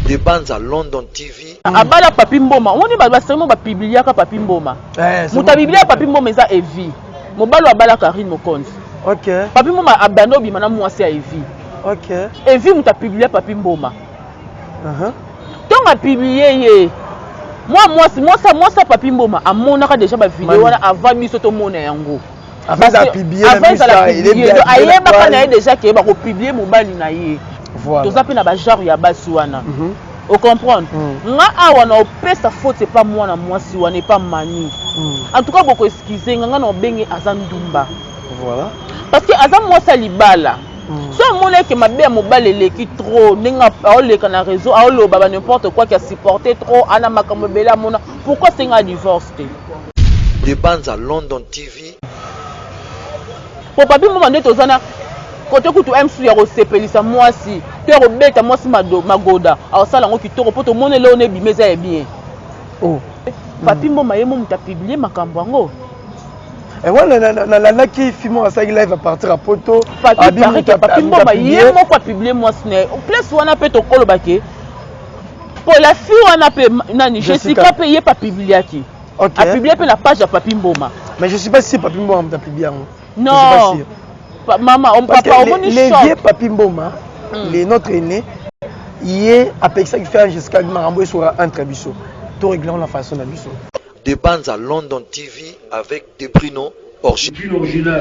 De Banza London TV. Abala Papi Mboma, omoni ba ba serimo ba publiaka Papi Mboma. Eh, Moto abiblia Papi Mboma eza Evi. Mobali oyo abala Carine Mokonzi. Ok. Papi Mboma abanda obima na mwasi ya Evi. Ok. Evi moto apublia Papi Mboma. Ntongo apublie ye mwa mwasi mwasi mwasi ya Papi Mboma amonaka deja ba video wana avant biso tomona yango. Avant ezala publié na Avant ezala miso, il est publié. bien Donc, habillé na ayebaka toile. na ye déjà ke bakopublie mobali na ye. Voilà. Toza mpe na bagenre ya basi wana. Ocomprendre? Nga awa na opesa faute epa mwana mwasi wana, epa Mani. En tout cas boko excuse nga, nga na obenge aza ndumba. Voilà. Parce que aza mwasi ya libala. So amoni eke mabe ya mobali eleki trop, ndenge aoleka na réseau aoloba ba n'importe quoi, ki asupporte trop, ana makambo ebele amona, pourquoi asenga divorce te? De Banza London TV. Po Papi Mboma nde toza na kote kutu MC ya kosepelisa mwasi to ya kobeta mwasi magoda, akosala yango kitoko po tomoni eloko na ebima eza ya bien. Oh. Papi Mboma ye mo moto apublie makambo yango. Eh, wana nalandaki film oyo asalaki live à partir ya poto. Papi Abi paraît moto que Papi moto Mboma apublie. ye moko apublie mwasi na ye. Place wana mpe tokoloba ke po la fille wana mpe nani, Jessica. Jessica mpe ye mpe apubliaki. Ok. Apublie mpe na page ya Papi Mboma. Mais je suis pas sûr Papi Mboma moto apublie yango. Non. Je suis pas sûr. Mama, on Parce papa, que omoni les choc. vieux Papi Mboma, les notre aîné, ye apekisaki faire Jessica makambo esoka entre biso. To régler na façon na biso. De Banza London TV avec De Bruno original.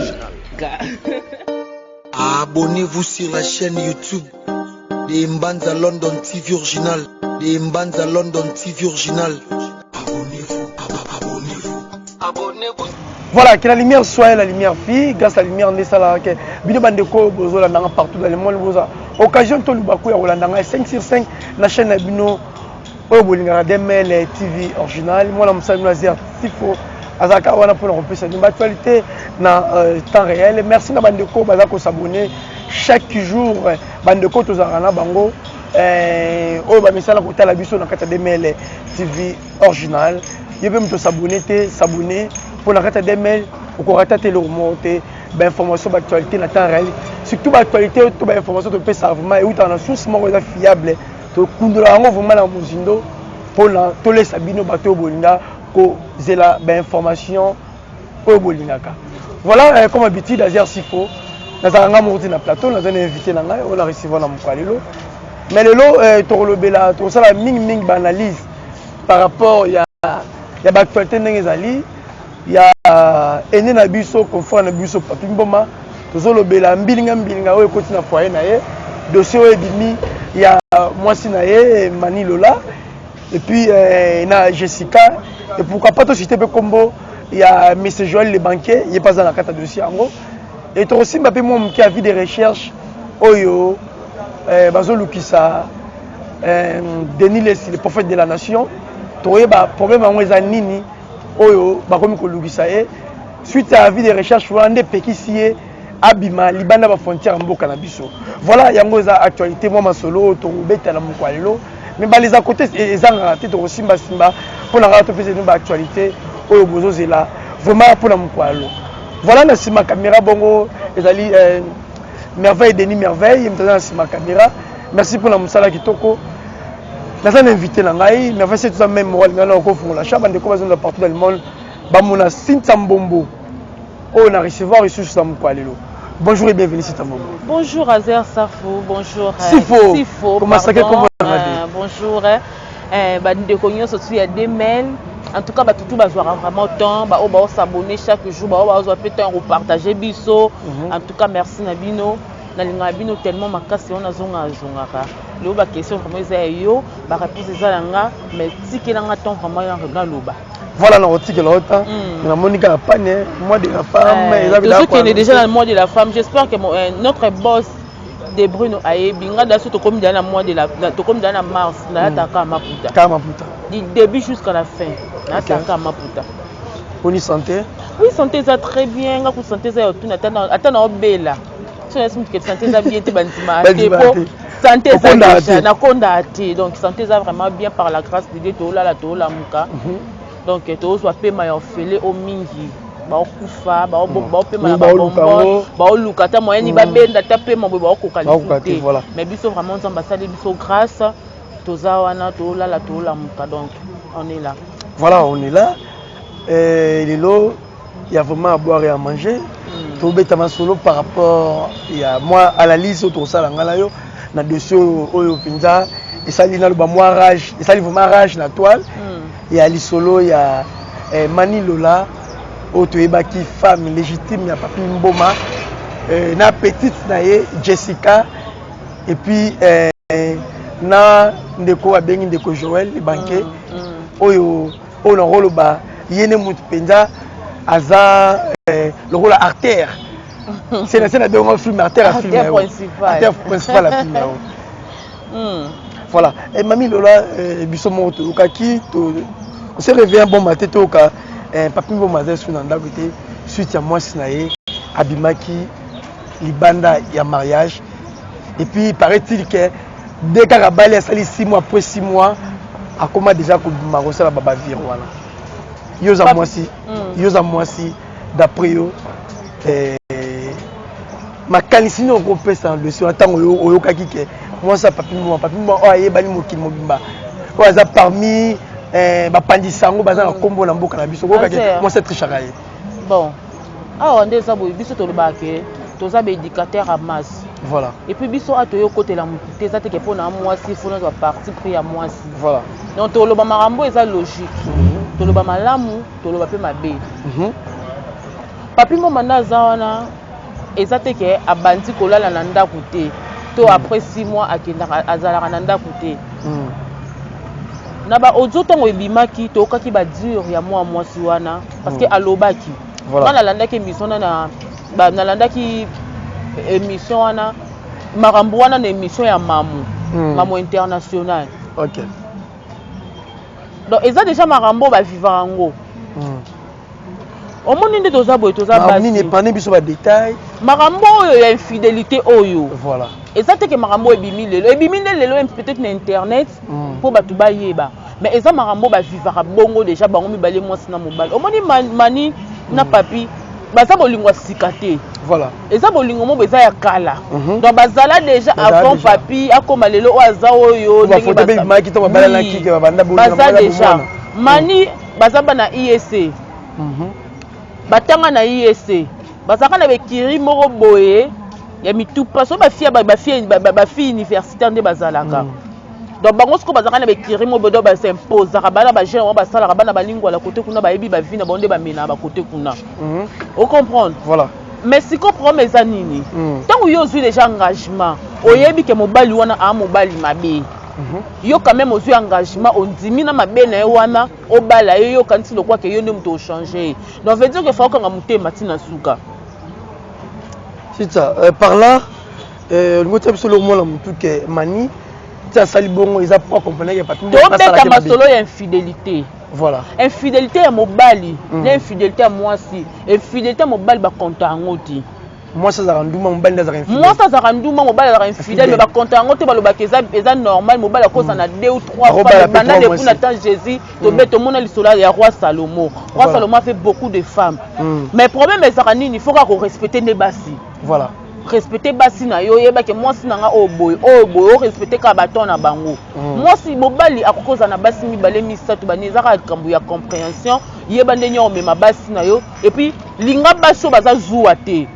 Abonnez-vous sur la chaîne YouTube de Mbanza London TV original. De Mbanza London TV original. Abonnez-vous, abonnez-vous. Abonnez-vous. Voilà, que la lumière soit la lumière fille, grâce à la lumière ndesala que bino bandeko bozolandanga partout dans le monde, boza occasion to lubaku ya kolandanga 5 sur 5 na chaîne na bino oyo bolingaka DML TV original. Mwana mosala bino Azer Sifo azalaka wana mpona kopesa bino actualité na temps réel. Merci na bandeko baza kosabonner chaque jour, bandeko tozalaka na bango oyo bamesala kotala biso na kati ya DML TV original. Ye mpe moto s'abonner te, s'abonner mpona kati ya DML okorata te eloko moko te, bainformation, baactualité na temps réel, surtout baactualité to bainformation topesaka vraiment eutaka na source moko eza fiable. Tokundola yango vraiment na mozindo mpona tolesa bino bato oyo bolinga kozela bainformation oyo bolingaka. Voilà, comme habitude Azer Sifo nazalaka nga moko te na plateau, naza na invité na ngai oyo na recevoir na mokolo ya lelo. Mais lelo tokolobela, tokosala mingimingi baanalyse par rapport ya baactualité ndenge ezali ya aîné na biso, confrère na biso Papi Mboma. Tozolobela mbilinga mbilinga oyo ekoti na foyer na ye, dossier oyo ebimi ya mwasi na ye Mani Lola et puis na Jessica, et pourquoi pas tosite mpe kombo ya Monsieur Joël le banquier, ye mpe aza na kati ya dossier yango. Et tokosimba mpe mwa moke avis de recherche oyo bazolukisa Denis Lessi, le prophète de la nation. Tokoyeba problème yango eza nini oyo bakomi kolukisa ye suite à avis de recherche wana nde epekisi ye abima libanda bafrontière ya mboka na biso. Voilà, yango eza actualité, mwa masolo oyo tokobetela mokolo ya lelo. Mais baleza kote ezangaka te, tokosimbasimba mpona kaka topesa bino baactualité oyo bozozela vraiment mpona mokolo ya lelo. Voilà, na nsima caméra bongo ezali Merveille Denis Merveille, moto aza na nsima caméra. Merci mpona mosala kitoko. Naza na invité na ngai Merveille, se toza même moral. Ngai na kofungola cha bandeko bazonda partout dans le monde bamona Cynthia Mbombo oyo na recevoir lisusu na mokolo ya lelo. Bonjour et bienvenue, Cynthia Mbombo. Bonjour Azer Safo, bonjour Sifo. Sifo, Comment ça, pardon. comment Bonjour bandeko nyonso tu ya DML. En tout cas batutu bazwaka vraiment temps, baoyo baosabonner chaque jour, baoyo bazwa mpe temps ya kopartage biso. En tout cas merci na bino, nalingaka bino tellement makasi oyo nazongaka azongaka. Lelo baquestion vraiment eza ya yo, baréponse eza na nga, mais tikelanga temps vraiment ya naloba. Voilà, na kotikela yo temps. Namoni kaka pane mois de la femme eza. Tozokende déjà na mois de la femme. J'espère que notre boss de Bruno ayebi nga da so tokomi déjà na mois de la tokomi déjà na mars, nalataka maputa. Kaka maputa. Du début jusqu'à la fin nalataka maputa. Poni santé? Oui, santé eza très bien. Nga ku santé eza ya otuna, ata na obela so nayesi mutu ke santé eza bien te, bandimaka te. Bandimaka Po te. Santé eza Okondaka déjà te. Nakondaa te. Donc santé eza vraiment bien par la grâce de Dieu. Toolala, toolamuka, donc tozwa pema ya ofele o mingi baokufa, baopema na Mingi baoluka babonbon yango. Baoluka ata moyeni babenda ata pema boye, baokoka Baokoka lisusu te, te. Voilà. Mais biso vraiment Nzambe asali biso grâce. Toza wana, tolala, tolamuka, donc on est là. Voilà, on est là. Lelo il y a vraiment à boire et à manger. Tobeta masolo par rapport ya mwa analyse oyo tokosala ngai na yo na dossier oyo mpenza esali, naloba, mwa rage, esali vraiment rage na toile, ya lisolo ya Mani Lola oyo toyebaki, femme légitime ya Papi Mboma, na petite na ye Jessica, et puis na ndeko abengi ndeko Joël Banke, oyo nakoloba ye nde motu mpenza aza lokola artère se na bengo film, artère ya film, artère principal ya film yango. Voilà. Et Mami Lola, biso moko toyokaki, on s'est réveillé un bon matin, toyoka Papi Mboma aza su na ndako te, suite ya mwasi na ye abimaki libanda ya mariage. Et puis paraît-il que dès kaka bali asali 6 mois, après 6 mois akoma déjà kobima, kosala babavire wana. Yo oza mwasi, yo oza mwasi, d'après yo, makanisi nini okopesa na dossier wana, ntango oyokaki ke mwasi ya Papi Mboma, Papi Mboma oyo ayebani mokili mobimba, oyo aza parmi bapandisa yango baza na nkombo na mboka na biso, okokaki mwasi atrichaka ye? Bon, awa nde eza boye, biso tolobaka ke toza baéducateur ya masse. Et puis biso awa toyei okotela motu te, eza teke mpona mwasi fo nazwa parti pris ya mwasi. Donc toloba makambo eza logique, toloba malamu, toloba mpe mabe. Papi Mboma nde aza wana, eza te ke abandi kolala na ndako te to après 6 mois akendaka, azalaka na ndako te. Na baaudio ntango ebimaki, toyokaki badire ya mwa mwasi wana, parce que alobaki. Nga nalandaki émission wana, nalandaki émission wana, makambo wana na émission ya Mamu, Mamu International. Donc eza déjà makambo oyo bavivaka yango. Omoni nde toza boye, toza nini, epane biso badétail. Makambo oyo ya infidélité oyo, eza te ke makambo oyo ebimi lelo, ebimi nde lelo peut-être na internet mpo bato bayeba, mais eza makambo oyo bavivaka bongo déjà bango mibale, mwasi na mobali. Omoni, Mani na Papi baza bolingo ya sika te. Eza bolingo moko eza ya kala. Donc bazala déjà avant Papi akóma lelo oyo aza oyo. Baza déjà Mani, baza bana IEC, batanga na IEC, bazalaka na bekiri moko boye ya mitupa so bafille universitaire nde bazalaka. Donc bango sikoyo bazalaka na bekiri moko boye, donc basimposaka bana bajeune wana, basalaka bana balingwala kote kuna, bayebi bavi na bango nde bamenaka bakote kuna. Ocomprendre? Voilà. Mais sikoyo problème eza nini? Ntango yo ozwi déjà engagement, oyebi ke mobali wana aa mobali mabe, yo quand même ozwi engagement, ondimi na mabe na ye wana, obala ye, yo okanisi lokwake yo nde moto ochange ye. Donc veut dire que fa okanga motema ntina suka. C'est ça. Par là, olingi otia biso eloko mwana motu ke Mani ti asali bongo eza po accompagner ke Papi. Tobeta masolo ya infidélité. Infidélité ya mobali na infidélité ya mwasi. Infidélité ya mobali, bakonta yango te. Mwasi azalaka ndumba, mobali nde azalaka infidèle. Mwasi azalaka ndumba, mobali azalaka infidèle, mais bakonta yango te. Balobaka eza normal, mobali akosa na deux ou trois femmes. Banda depuis na temps Jésus, tobe tomona lisolo ya roi Salomo. Roi Salomo a fait beaucoup de femmes, mais problème ezalaka nini? Faut kaka korespecte nde basi. Respecte basi na yo, oyebake mwasi na nga oyo boye, oyo boye, orespecte kaka baton na bango. Mwasi, mobali akoki kozala na basi mibale, misato, bani, eza kaka likambo ya compréhension. Yeba ndenge omema basi na yo, et puis linga basi oyo baza zuwa te,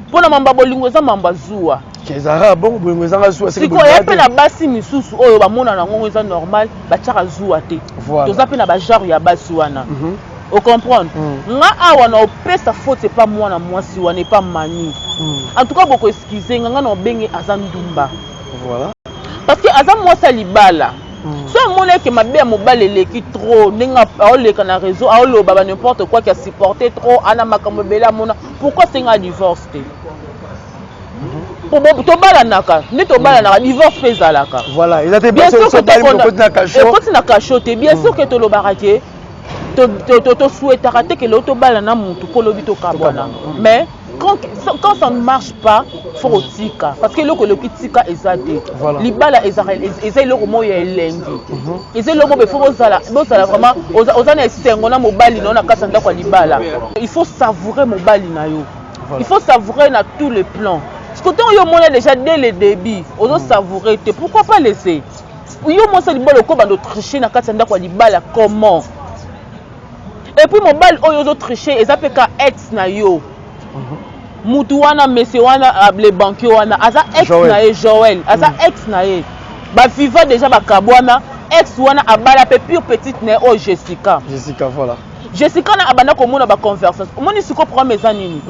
mpona mambo ya bolingo eza mambo ya zuwa. Ezalaka bongo, bolingo ezanga zuwa? Sikoyo ya mpe na basi misusu oyo bamonana yango eza normal, batiaka zuwa te. Toza mpe na bagenre ya basi wana, ocomprendre? Nga awa na opesa faute epa mwana mwasi wana, epa Mani. En tout cas boko excuse nga, nga na obenge aza ndumba. Parce que aza mwasi ya libala. So amoni eke mabe ya mobali eleki trop, ndenge aoleka na réseau, aoloba ba n'importe quoi, ki asupporte trop, ana makambo ebele amona, pourquoi asenga divorce te? Tobalanaka nde tobalanaka, divorce mpe ezalaka. Voilà, eza te ekoti na kasho te. Bien sûr ke tolobaka ke tosouhaitaka te ke lelo tobala na mutu mpo lobi tokabwana, mais quand ça ne marche pas, faut kotika, parce que eloko eloki tika eza te. Libala eza eloko moko ya elengi, eza eloko moko faut bozala vraiment oza na esengo na mobali na yo na kati ya ndako ya libala. Il faut savourer mobali na yo, il faut savourer na tous les plans. Parce que ntango yo omona déjà dès le début ozosavourer te, pourquoi pas laisser? Yo mwasi ya libala, okobanda otriche na kati ya ndako ya libala, comment? Et puis mobali oyo ozotriche eza mpe ka ex na yo. Mutu wana, monsieur wana, le banquier wana aza ex na ye. Joel aza ex na ye, baviva déjà, bakabwana. Ex wana abala mpe pure petite na ye oyo Jessica. Jessica, voilà. Jessica na abanda komona baconversation. Omoni sikoyo problème eza nini?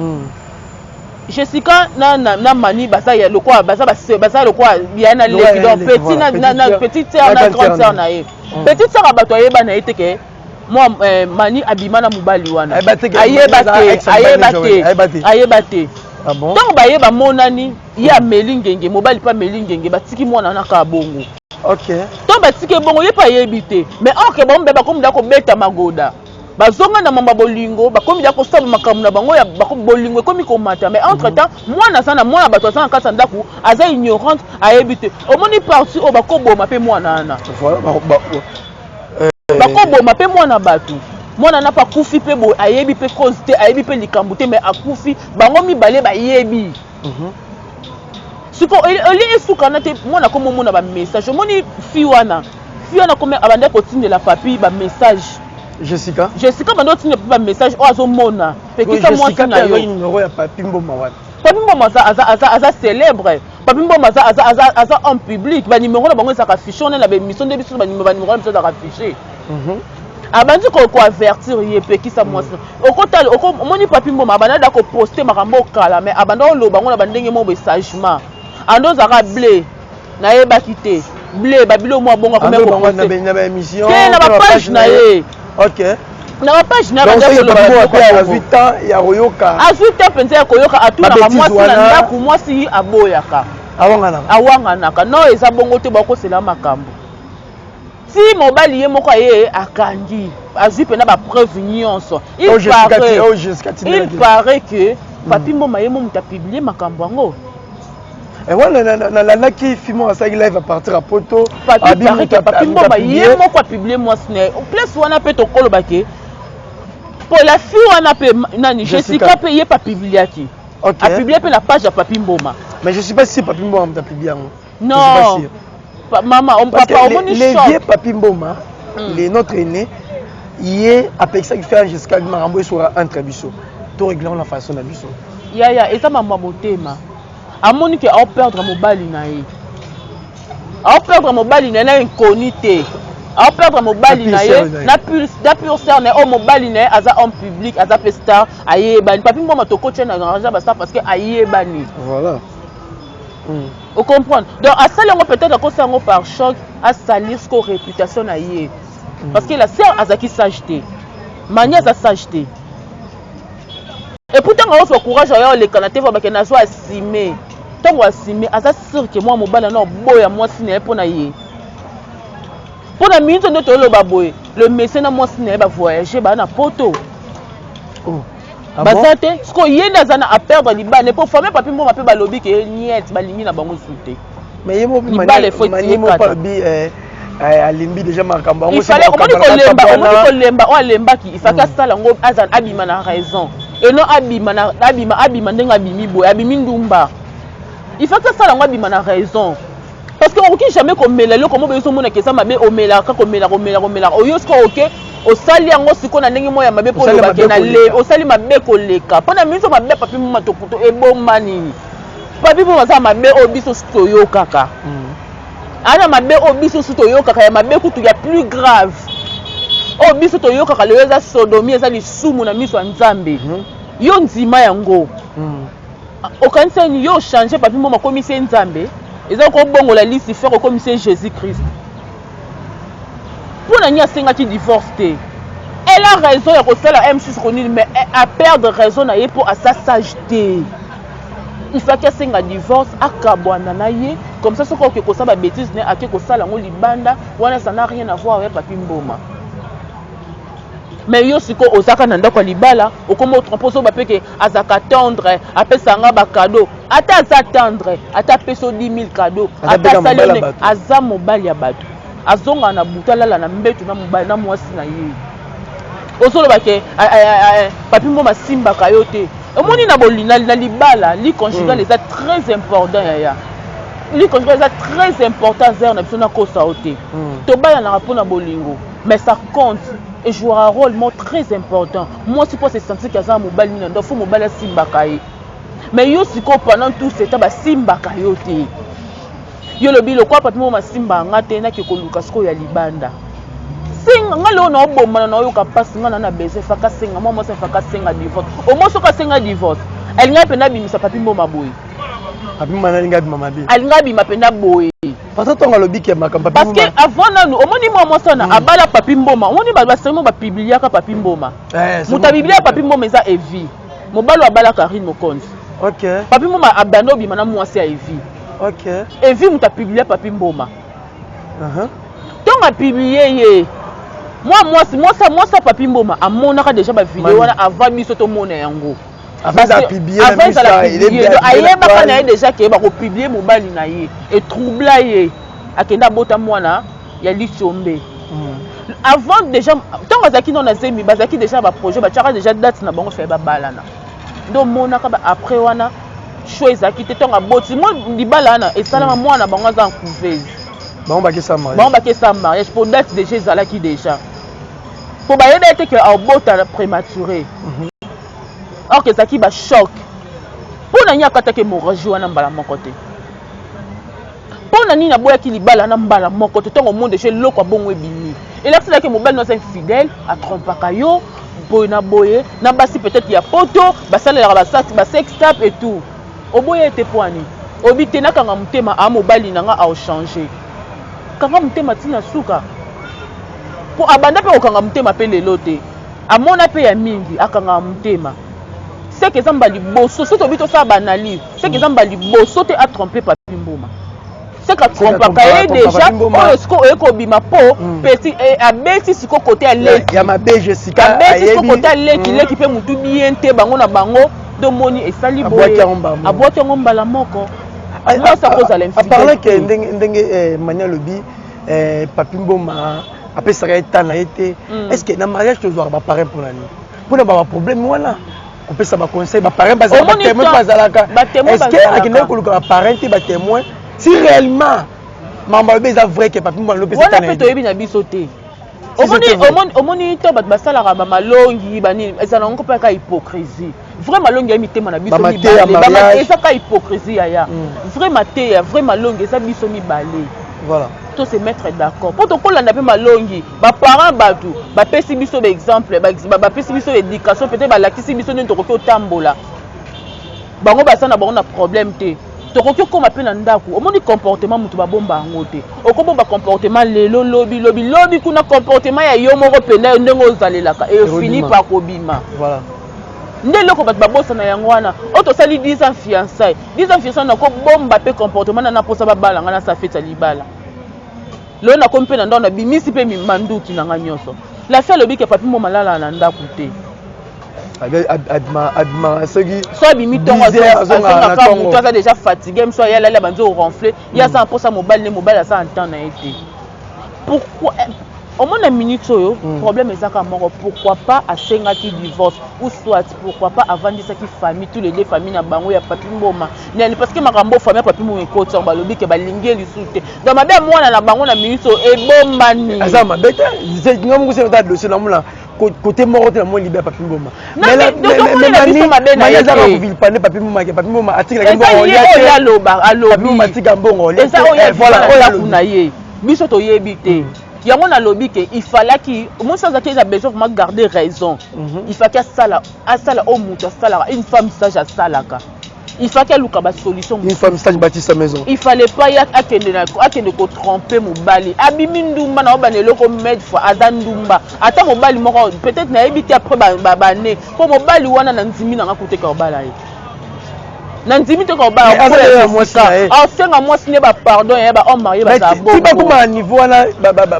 Jessica na Mani baza ya lokola baza lokola ya na leki, donc petit na petite sœur na grande sœur na ye. Petite sœur ya bato ayeba na ye te ke mwa Mani abima na mobali wana. Ayeba te. Ayeba te, ayeba te, ayeba te. Ntango bayeba, monani ye ameli ngenge, mobali mpe ameli ngenge, batiki mwana wana kaka bongo. Ntango batiki ebongo, ye mpe ayebi te. Mais or que bango mpe bakomi da kobeta magoda, bazonga na mamba bolingo, bakomi da kosala makambo na bango ya bolingo, ekomi komata. Mais entre temps mwana aza na mwana, bato aza na kati ya ndako, aza ignorante, ayebi te. Omoni parti oyo bakoboma mpe mwana wana, bakoboma mpe mwana bato. Mwana na mpe akufi mpe boye, ayebi mpe cause te, ayebi mpe likambo te, mais akufi, bango mibale bayebi. Siko olie esukana te, mwana komi omona bamessage. Omoni fi wana komi abandaki kotindela Papi bamessage. Jessica. Jessica bandi otindela Papi bamessage oyo azomona. Pekisa mwasi na yo. Numéro ya Papi Mboma wapi? Papi Mboma aza célèbre. Papi Mboma aza homme public. Banimero na bango ezalaka fiche wana na baémission nde biso banimero na biso ezalaka fiche. Abandi koavertir ye: pekisa mwasi. Okotala, omoni Papi Mboma abanda da koposte makambo okala, mais abanda oloba ngo na bandenge moko boye sagement. Ando ozalaka ble, nayebaki te ble babilo mwa bongo. Akomi na te na bapage na ye. Na bapage na ye. Azwi temps ya koyoka. Azwi temps mpenza ya koyoka. Atunaka mwasi na ndako, mwasi aboyaka. Awanganaka. Awanganaka. No, eza bongo te, bakosela makambo ti mobali ye moko aye, akangi, azwi mpena bapreuve nyonso. Il paraît que Papi Mboma ye mo moto apublie makambo yango. Wana nalandaki film, asalaki live à partir ya Poto. Papi Mboma ye moko apublie mwasi na ye. Place wana mpe tokoloba ke po la fille wana mpe nani, Jessica mpe ye mpe apubliaki, apublie mpe na page ya Papi Mboma. Mais je suis pas sûr Papi Mboma moto apublie yango. Non, mama, papa, omoni. Le vieux Papi Mboma, le notre aîné, ye apekisaki frère Jessica: makambo esoka entre biso, to régler na façon na biso. Yaya, eza mambo ya motema. Amoni ke aoperdre mobali na ye, aoperdre mobali na ye na inconnu te, aoperdre mobali na ye na pure sœur na ye oyo mobali na ye aza homme public, aza mpe star, ayebani. Papi Mboma tokotia na arrange bastar parce que ayebani. Voilà. Ocomprendre? Donc asali yango, peut-être akosala yango par choc, asalir siko réputation na ye, parce que la sœur azalaki sage te, Mani aza sage te. Et puis ntango azwa courage aya oleka na te, bake nazwa asime. Ntango asime, aza sûr ke mwa mobali ana oboya mwasi na ye mpo na ye. Mpo na minute nde toyoloba boye, le monsieur na mwasi na ye bavoyage, baa na Poto. Oh. Baza te. Sikoyo ye nde aza na aperdre libala mpo famille Papi Mboma mpe balobi ke niet, balingi na bango su te. Mais ye Libala efo alobi alembi déjà makambo yango. Omoni kolemba, omoni kolemba oyo alembaki, ifaki asala yango abima na raison et non abima abima abima ndenge abimi boye, abimi ndumba. Ifaki asala yango abima na raison, parce que okoki jamais komela eloko moko ezomonaka eza mabe, omelaka, komela, komela, komela oyo. Sikoyo oke osali yango sikoyo na ndenge moko ya mabe mpo olobake osali mabe koleka. Mpo na miso mabe, Papi Mboma tokuto eboma nini? Papi Mboma aza mabe oyo biso su toyokaka, ana mabe oyo biso su toyokaka ya mabe kutu ya plus grave oyo biso toyokaka lelo eza sodomie, eza lisumu na miso ya Nzambe. Yo ndima yango, okanisa nini? Yo ochange Papi Mboma, okomisi ye Nzambe, eza kobongola Lucifer, okomisi ye Jésus Christ. Mpo na nini asengaki divorce te? Elle a raison ya kosala mosusu konini, mais aperdre raison na ye mpo aza sage te. Il fallait asenga divorce, akabwana na ye. Comme ça soki oke kosala babétise ne, ake kosala yango libanda wana, ça n'a rien à voir ya Papi Mboma. Mais yo sikoyo ozaka na ndako ya libala, okoma otrompe, ozoba mpe ke azalaka tendre, apesanga bacadeau. Ata aza tendre, ata apesi yo 10 000 cadeau, ata asali, aza mobali ya bato, azongaka na butu, alala na mbeto na mobali na mwasi na ye. Ozoloba ke Papi Mboma asimbaka yo te. Omoni na libala, lit conjugal eza très important, yaya. Lit conjugal eza très important zere na biso nakosa yo te. Tobalanaka mpona bolingo, mais ça compte, ejouera rôle moko très important. Mwasi mpo se sentir ke aza na mobali nini na ndo, fo mobali asimbaka ye. Mais yo sikoyo, pendant tout ce temps basimbaka yo te. Yo lobi lokwa papi moko masimbaka nga te, nake koluka sikoyo ya libanda. Senga nga lelo naobombana, naoyoka mpasi. Nga na besoin faka senga mwa mwasi, faka senga divorce. Omoi soki asenga divorce, alingaki mpenza abimisa papi mboma boye. Papi Mboma alingi abima mabe. Alingi abima mpenza boye. Parce que ntongo alobi ke makambo parce que avant nanu omoni mwa mwasi wana abala papi mboma, omoni baserimo bapubliaka papi mboma. Moto abiblia papi mboma eza Evi, mobali oyo abala Karine Mokonzi. Papi mboma abanda obima na mwasi ya Evi. Evi moto apublia papi mboma. Ntongo apublie ye, mwa mwasi, mwasi ya papi mboma amonaka déjà bavideo wana avant biso tomona yango. Avant ezala publié, ayebaka na ye déjà ke bakopublier mobali na ye. Etroubla ye, akende abota mwana ya Litiombe. Avant déjà, ntango azalaki nano na zemi, bazalaki déjà baprojet, batiaka déjà date na bango, faye babalana. Nde omonaka après wana choix ezalaki te. Ntango aboti mwa libala wana esalama, mwana bango aza en couveuse. Bango bakesa mariage. Bango bakesa mariage po date déjà ezalaki déjà, po bayeba ete ke abota prématuré. Or ke ezalaki bachoc. Mpo na nini akataki hémorragie wana mbala moko te? Mpo na nini aboyaki libala na mbala moko te? Ntango omoni déjà eloko ya bongo ebimi, elakisi mobali no aza infidèle, atrompaka yo boye na boye na basi peut-être ya poto, basalelaka basex tape et tout. Oboya ete mpo ani obi te, nakanga motema, a mobali na nga aochange. Kanga motema ntina suka, mpo abanda mpe kokanga motema mpe lelo te, amona mpe ya mingi. Akangaka motema seke eza mba liboso. Soki tobi tosala baanalyse, seke eza mba liboso te atrompe papi mboma, seke atrompaka ye déjà. Oyo sikoyo oye kobima mpo petit abeti siko kote ya leki. Ya mabe Jessica. Abeti siko kote ya leki, leki mpe motu bien te, bango na bango ndomoni esali boye, abwaki yango mbala moko. Mwasi akozala. Aparle ke ndenge mani alobi, papi mboma apesaka ye temps na ye te. Est ce que na mariage tozwaka baparrain mpona nini? Mpona baproblème wana, kopesa baconseil, baparrain batémoin bazalaka. Est ce que akendaki koluka baparrain te, batémoin, si réellement makambo alobi eza vrai ke papi mboma alopesa? Wana mpe toyebi na biso te. Omoni to bato basalaka bamalongi banini, ezala yango mpe kaka hypocrisie. Vrai malongi ya mitema na biso mibale, eza kaka hypocrisie yaya. Vrai mateya, vrai malongi eza biso mibale. To se mettre d'accord mpo tokolanda mpe malongi. Baparent, bato bapesi biso baexemple, bapesi biso éducation, peut-être balakisi biso ndenge tokoki otambola. Bango baza na bango na problème te. Tokoki okóma mpe na ndako, omoni comportement moto babomba yango te. Okobomba comportement lelo, lobi, lobi, lobi kuna comportement ya yo moko mpenza, yo ndenge ozalelaka, efini pa kobima. Nde eloko bato babosana yango wana. Oyo tosali 10 ans fiançaille, 10 ans fiançaille, nakobomba mpe comportement na naposa babala nga na feti ya libala. Lelo nakomi mpe na ndako, nabimisi mpe manduki na nga nyonso. La fille alobi ke papi mo malala na ndako te. Abimaka soki so abimi ntongo, azongaka moto aza déjà fatigué. Moso ayalali, abandi oronfle. Ye aza na mposa mobali nde mobali aza na temps na ye te. Pourquoi? Omona minute oyo problème ezaka moko: pourquoi pas asengaki divorce, ou soit pourquoi pas avandisaki famille, tous les deux famille na bango ya papi mboma nani? Parce que makambo famille ya papi mboma ekoti yango, balobi ke balingi ye lisusu te. Donc mabe ya mwana na bango na minute oyo ebombani. Aza mabe te. Nga moko sena ta dossier, namona côté moko te, namoni libe ya papi mboma. Ezaka kovilipande papi mboma ke papi mboma atikelaki mbongo. Oyo aloba, alobi mboma atika mbongo. Eza oyo ndako na ye, biso toyebi te. Yango nalobi ke ifalaki mwasi azalaki eza besoin vraiment garder raison. Ifalaki asala oyo moto asalaka, une femme sage asalaka. Il fallait aluka basolution. Une femme sage bâtit sa maison. Il fallait pas ye akende kotrompe mobali. Abimi ndumba na obana eloko maid fois aza ndumba. Ata mobali moko peut-être nayebi te après bane, mpo mobali wana na ndimi nanga kuteka obala ye, na ndimi te kobala. Asenga mwasi nde bapardon ya bahomme marié bazala. Bongo bakoma na niveau wana,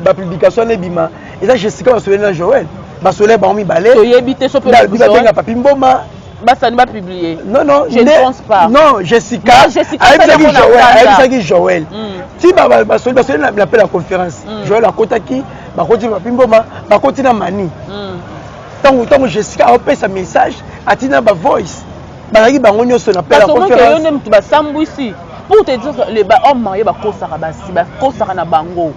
bapublication wana ebima, eza Jessica basoleli na Joel, basoleli bango mibale. Toyebi te so. Mpe babenga papi mboma. Basani bapublie. Non, non. Je ne pense pas. Non, Jessica ayebisaki Joel, ayebisaki Joel ti basoli, basoli na mpe la conférence. Joel akotaki, bakoti papi mboma, bakoti na mani. Ntango Jessica aopesa message, atina bavoice, bazalaki bango nyonso na mpe la conférence. Yo nde moto basambwisi. Pour te dire, les hommes mariés bakosaka basi, bakosaka na bango.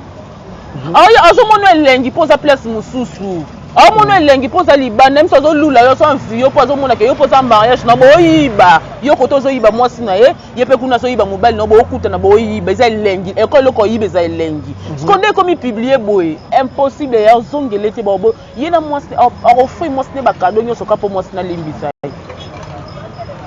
Azomona elengi mpo oza place mosusu, aomona elengi mpo oza libanda. Miso azolula yo, so envie yo mpo azomona ke yo mpo oza mariage na boyiba yo kote, ozoyiba mwasi na ye, ye mpe kuna azoyiba mobali na bookutana, boyiba, eza elengi. Eko eloko oyiba eza elengi. Siko nde ekomi publié boye, impossible ya ozongele te. Bao ye na mwasi, akoffrir mwasi ne bacadeaux nyonso ka mpo mwasi nalimbisa ye.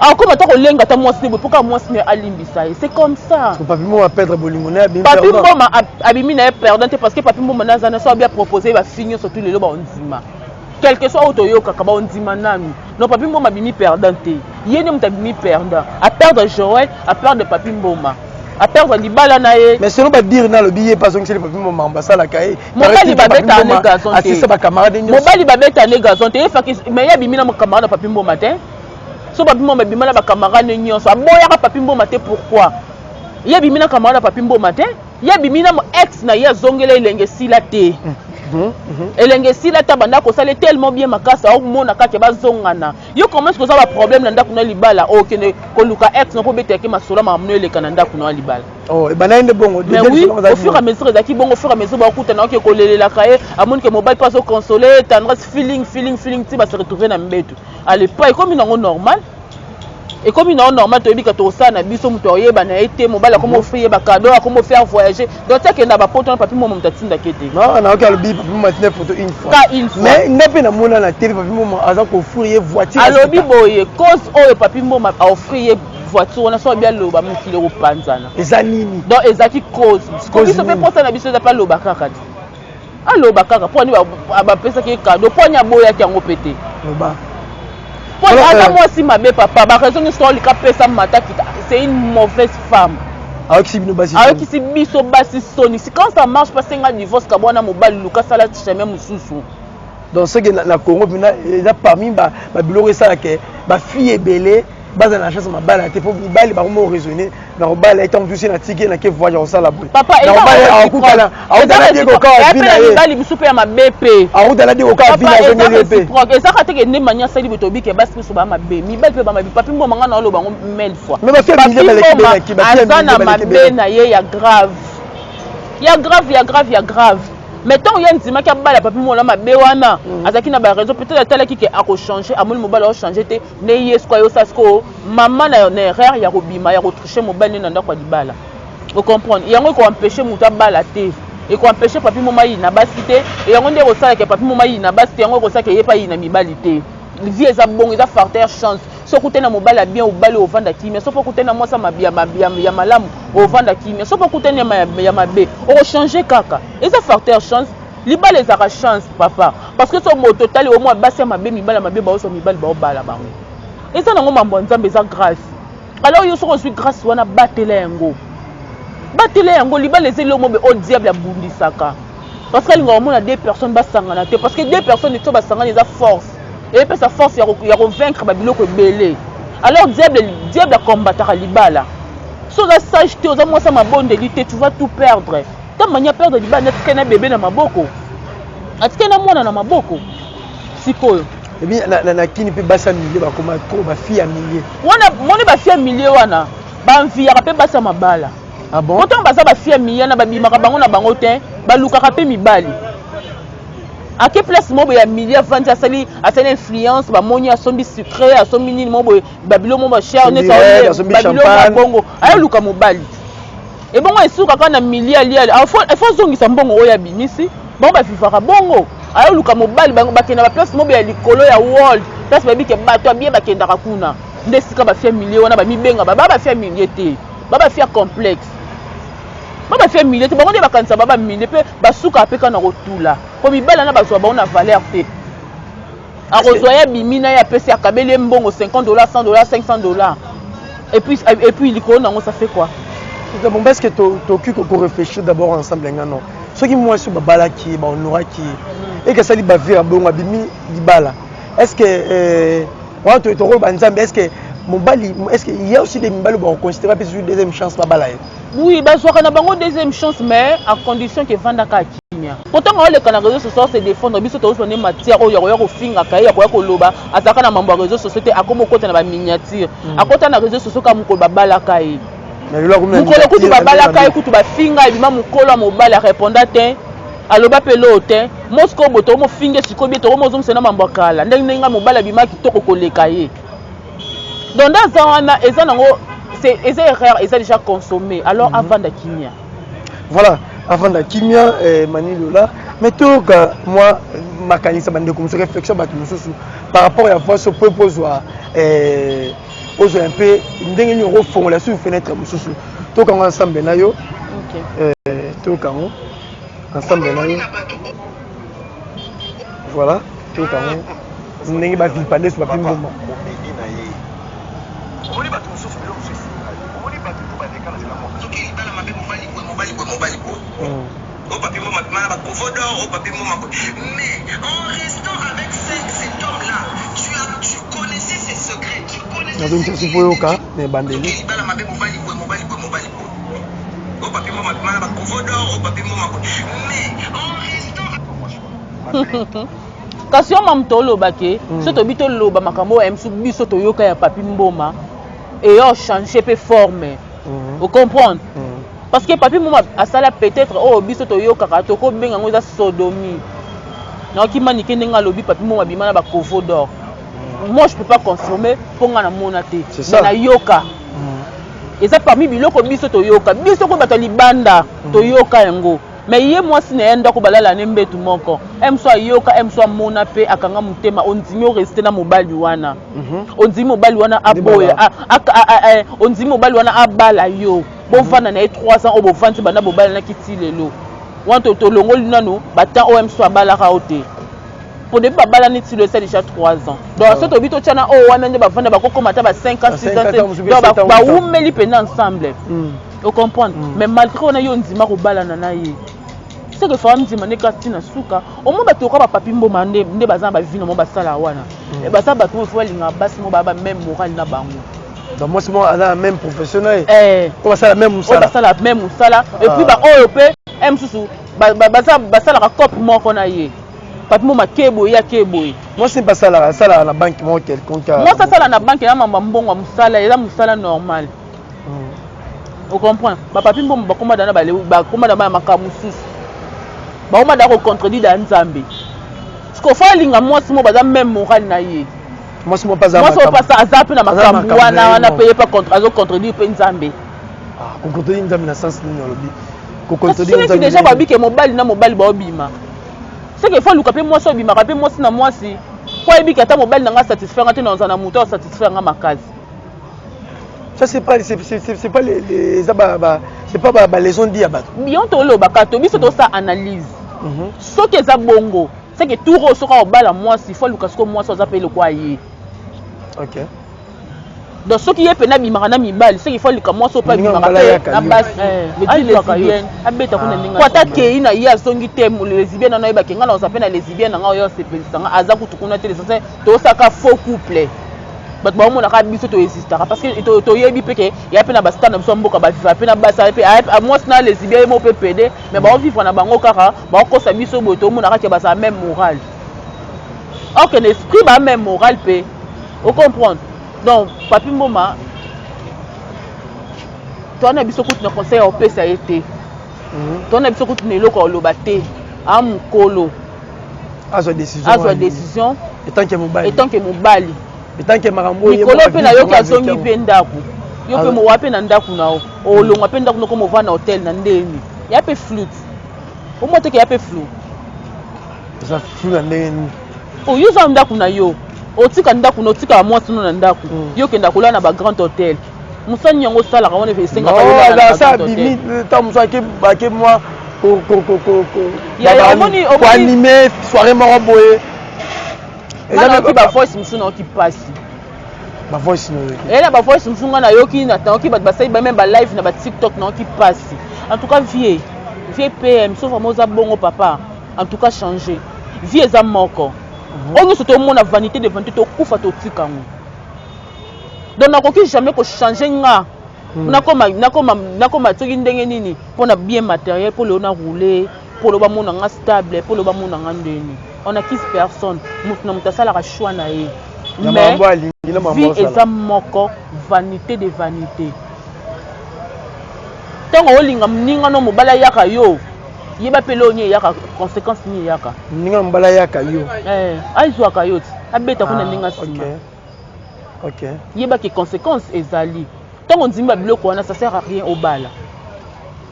Akoma ata kolenga ata mwasi ne boye mpo kaka mwasi ne alimbisa ye. C'est comme ça. Papi Mboma perdre bolingo na ye. Papi Mboma abimi na ye perdant te, parce que Papi Mboma naza na so abi apropose bafille nyonso tu lelo baondima, quelque soit oyo toyokaka, baondima nanu. Non, Papi Mboma abimi perdant te. Ye nde moto abimi perdant, aperdre Joel, aperdre Papi Mboma, aperdre libala na ye. Mais selon badire na alobi, ye mpe azongiseli Papi Mboma basalaka ye. Mobali babeta ne gazon te. Asisa bacamarade nyonso. Mobali babeta ne gazon te. Ye faki, mais ye abimi na camarade na Papi Mboma te. So Papi Mboma abima na bacamarade nyonso, aboyaka Papi Mboma te. Pourquoi ye abimi na camarade na Papi Mboma te? Ye abimi na ex na ye, azongela elenge esila te. Elenge esila te, abanda kosala tellement bien makasi, aomona kaka bazongana. Yo, comment est-ce oza baproblème na ndako na libala, okende koluka ex na mpo obetaki masolo makambo no eleka na ndako na ya libala? Oh, ebanda ye nde bongo. Mais oui, au fur et à mesure ezalaki bongo. Au fur et à mesure bakutana, oke kolelelaka ye, amoni ke mobali mpo azoconsole, tendresse, feeling, feeling, feeling, ti base retrouve na mbeto. Alepa ekomi nango normal, ekomi nango normal. Toyebi ka tokosala na biso, moto akoyeba na ye te. Mobali akoma offrir ye bacadeaux, akoma faire voyager, donc ti akenda bapoto na Papi Mboma, moto atindaki te. Non, nayoki alobi Papi Mboma atinda photo une fois. Ka une fois. Mais nga mpe namona na tv, Papi Mboma aza koffrir ye voiture. Alobi boye, cause oyo Papi Mboma aoffrir ye voiture wana, so abi aloba, mokili ekopanzana. Eza nini? Donc ezalaki cause biso mpe mposa na biso eza mpe aloba kaka te, aloba kaka mpo ani bapesaki ye cadeau, mpo ani aboyaki yango mpe te. Loba. Mpo aza mwasi mabe, papa. Baraison nyonso olika pesa matakita, c'est une mauvaise femme. Ayokisi bino basi. Ayokisi biso basi soni. Si quand ça marche pas, senga divorce, kabwana mobali, luka sala chemin mosusu. Donc soki na Congo mpena eza parmi babiloko esalaka bafille ebele bazala na chance mabala te, mpo mibali bakoma oraisonne na kobala ye ntango tusi natiki ye nake voyage, akosala boye. Papa, akutana dikoka vi na ye. Mibali biso mpe ya mabe mpe. Akutana dikoka vi na azongeli ye mpe. Ezaka teke nde mani asali boye, tobike basi biso ba mabe, mibali mpe bamabe. Papi Mboma, nga na oloba yango mille fois. Mais bafille baleki. Aza na mabe na ye ya grave, ya grave, ya grave, ya grave. Mais ntango ye andimaki abala Papi Mboma mabe wana, azalaki na baraison. Peut-être atalaki ke akochange, amoni mobali aochange te, nde ye sikoyo ayosala sikoyo mama na erreur ya kobima, ya kotriche mobali nde na ndako ya libala. Ocomprendre? Yango ekoempêche moto abala te, ekoempêche Papi Mboma ayina basi te. Yango nde ekosalaka Papi Mboma ayina basi te, yango ekosalaka ye mpe ayina mibali te. Vie eza bongo, eza facteur chance. Soki okutani na mobali ya bien, obali, ovanda kimia. Soki okutani na mwasi ya malamu, ovanda kimia. Soki okutani ya mabe, okochange kaka. Eza facteur chance. Libala ezalaka chance, papa, parce que so moto otali omwa basi ya mabe, mibali ya mabe, baozwa mibali, baobala bango, eza nango mambo ya Nzambe, eza grâce. Alors yo soki ozwi grâce wana, batela yango, batela yango. Libala eza eloko mobe oyo diable abundisaka, parce que alingaka komona deux personnes basangana te, parce que deux personnes so basangani eza force, eyepesa force ya kovaincre babiloko ebele. Alors diable akombataka libala. So oza sage te, oza mwasi ya mabondeli te, tu vas tout perdre. Ta mania perdre libala, atikali na bebe na maboko, atikali na mwana na maboko sikoyo. Ebi na kini mpe basi ya milieu bakoma trop, bafille ya milieu. Wana moni bafille ya milieu wana banviyaka mpe basi ya mabala. Ah bon? Pourtant baza bafille ya milieu na babimaka bango na bango te, balukaka mpe mibali. Ake place moko boye ya milieu, avandi, asali influence, bamoni asombi sucré, asombi nini moko boye, babilo moko bacher neti babilo moko bongo, ayoluka mobali. Ebongo esuka kaka na milieu, alia, efo azongisa mbongo oyo abimisi. Bango bavivaka bongo, ayoluka mobali, bakenda baplace moko ya likolo ya world, place bayebi ke bato abie bakendaka kuna. Nde esika bafille milieu wana bamibenga ba bafille milieu te, ba bafille complexe, ba bafille milieu te. Bango nde bakanisa ba bamilie mpe basukaka mpe kaka na kotula, po mibali wana bazwa bango na valeur te. Akozwa ye, abimi na ye, apesi, akabeli ye mbongo 50 dollars, 100 dollars, 500 dollars, et puis likolo nango, ça fait quoi? Bon, parce que tokoki koréfléchir d'abord ensemble. Nga non, soki mwasi oyo babalaki ye, bahonoraki ye, eke asali bavie ya bongo, abimi libala, est ce que wana tokoloba Nzambe? Est ce que mobali, est ce que il y a aussi des mibali bakoconsidérer mpe deuxième chance, babala ye? Oui, bazwaka na bango deuxième chance, mais à condition ke evandaka kimia. Po ntango aoleka na réseau social se défendre, biso tozwa nde matière oyo ya koya kofingaka ye, ya koya koloba azalaka na mambo ya réseau sociaux te. Akoma okota na baminiature, akota na réseau sociaux kaka mokolo babalaka ye. Mokolo kutu babalaka ye kutu bafinga ebima mokolo ya mobali areponda te, aloba mpe eloo te. Mosiko boye tokomofinge sikoyo bie tokomozongisa na mambo ya kala ndenge ndenge ngai mobali abima kitoko koleka ye. Donc nde aza wana, eza nango eza erreur, eza déjà consommé. Alors avanda kimia. Voilà, avanda kimia Mani Lola. Mais toyoka mwa makanisa bandeko mosusu, réflexion bato mosusu par rapport ya voice po ozwa ozwa un peu ndenge nini okofongola sur fenêtre mosusu. Toyokango ensemble na yo. Toyokango ensemble na yo. Voilà, toyokango ndenge bavilipande so Papi Mboma. Comédie na ye, omoni bato mosusu, biloko mosusu esinga ye, omoni bato to baleka na nzela moko. Soki libala mabe, mobali boye, mobali boye, mobali boye, o Papi Mboma bima na bakovo d'or, o Papi Mboma boye, mais en restant avec cet homme là tu connaissais ses secrets, tu connaissais Nazongisa so po yoka na ebandeli. Soki libala mabe, mobali boye, mobali boye, mobali boye, o Papi Mboma bima na bakovo d'or, o Papi Mboma boye, mais en restant Kasi yo mamu, toloba ke so tobi toloba makambo oyo mosusu biso toyoka ya Papi Mboma, eyo change mpe forme, ocomprendre? Parce que Papi Mboma asala peut-être oyo biso toyokaka, tokobenga yango eza sodomie. Nayoki Manike ndenge alobi Papi Mboma abima na bakovo d'or. Moi, je peux pas confirmer mpo nga namona te. C'est ça. Mais nayoka eza parmi biloko biso toyoka, biso ko bato ya libanda toyoka yango. Mais ye mwasi na ye, ndako balala ne mbetu moko, e mosu ayoka, e mosu amona mpe akanga motema. Ondimi oreste na mobali wana, ondimi mobali wana aboya, ondimi mobali wana abala yo, bovanda na ye 3 ans oyo bovandi banda bobalanaki ti lelo wana. Tolongoli nanu batemps oyo mosu abalaka yo te, po depuis babalani ti lelo eza déjà 3 ans. Donc so tobi totyana oyo wana nde bavanda, bakokoma ata ba 5 ans, 6 ans. Donc bawumeli mpena ensemble, ocomprendre? Mais malgré wana, yo ndima kobalana na ye, ce que faut ndima nde kasi ntina suka. Omoi bato yoka bapapi Mboma nde baza na bavie na mo basala wana. Baza bato oyo faut balingaka basi mo baya ba même morale na bango. Donc mwasi moko aza na même profession na ye, oyo basala même oyo mosala. Basala même mosala, et puis baoyo mpe e mosusu baza basalaka cope moko na ye. Papi Mboma ke boye, ye ake boye. Mwasi mpe asalaka na banque moko quelconque. Mwasi asala na banque na mamba mbongo ya mosala, eza mosala normal, ocomprendre? Bapapi Mboma bakoma dana, bakoma na bana makambo mosusu, bakoma da kocontredire ya Nzambe. Parce que faut alinga mwasi mo baza même morale na ye. Mwasi moko mpe aza Mwasi oyo makambo. mpasa aza mpe na Aza makambo makambo wana na ye wana moko. Mpe ye mpe azocontredire mpe Nzambe. Ah, kocontredire Nzambe na sens nini olobi? Kasi Kocontredire neti Nzambe déjà ndenge? Babike mobali na mobali baobima, seke faut aluka mpe mwasi obimaka mpe mwasi na mwasi, po ayebiki ata mobali na nga satisfaire nga te, na ozala na moto asatisfaire nga makasi. Ça, c'est pas les eza ba c'est pas ba leçon di ya bato. Yo tolobaka to biso tosala analyse. Soki eza bongo, seke tour oyo soki aobala mwasi, faut aluka sikoyo mwasi aza mpe lokwa ye. Donc soki ye mpena abimaka na mibali, soki faut aluka mwasi oyo mpe Ndenge abimaka mobali mpe ayaka na yo. basi. Alukaka yo. Lesbienne abeta kuna ndenge po ata kei na ye azongi te, lesbienne wana oyebake ngai na oza mpe na lesbienne na ngai oyo asepelisa nga, aza kutu kuna te. L'essentiel tosaka faux couple, bato baomonaka biso toexistaka, parce que toyebi mpe ke ya mpe na bastar na biso ya mboka baviva mpe na basi mpe mwasi na lesbienne ye moko mpe pede, mais baovivre na bango kaka, baokosa biso boye, tomonaka ke bazala même morale, or que na esprit ba même morale mpe, ocomprendre? Donc Papi Mboma, towana biso kutu na conseil ya kopesa ye te, towana biso kutu na eloko ya koloba te. A mokolo azwa décision. Azwa décision. Etant que mobali. Etant que mobali. Etant que makambo oyo ye likolo moko mpe avivre, nayoki yango azongi avec mpe ndako yo mpe mowa mpe na ndako na yo, olongwa mpe ndako noko movanda na hotel na ndeni ya mpe flute, omwa teke ya mpe flou. Eza flou na ndenge nini? Oyo oza na ndako na yo, otika ndako na otikaka mwasi no na ndako, yo okenda kolala na bagrand hôtel, mosani yango osalaka wana esengaka yo olala na Non, asa bagrand hôtel. abimi ntango mosusu ake mwa koanime soirée moko boye. Nga nayoki bavoice mosusu, nayoki mpasi. Bavoice no yoki? Eye na bavoice mosusu nga nayoki, nayoki bato basali ba même balive na batiktok, nayoki mpasi. En tout cas, vieux PM, so vraiment oza bongo papa, en tout cas changer vie eza moko. Oyo nyonso tomona vanité de vanité, tokufa totika yango. Donc nakoki jamais kochange nga, nakoma soki ndenge nini mpona bien matériel, mpo lelo na roule, mpo lelo bamona nga stable, mpo lelo bamona nga ndeni. On accuse personne, moto na moto asalaka choix na ye. Na Mais makambo alingi na makambo vie asala. Eza moko, vanité de vanité. Ntango olinga moninga no mobali ayaka yo, yeba mpe eloko nini eyaka, conséquence nini eyaka. Moninga mobali ayaka yo. Eh, azwaka yo ti abeta kuna ndenge nsima. Okay. Yeba ke conséquence ezali. Ntango ondimi babiloko wana, ça sert à rien obala.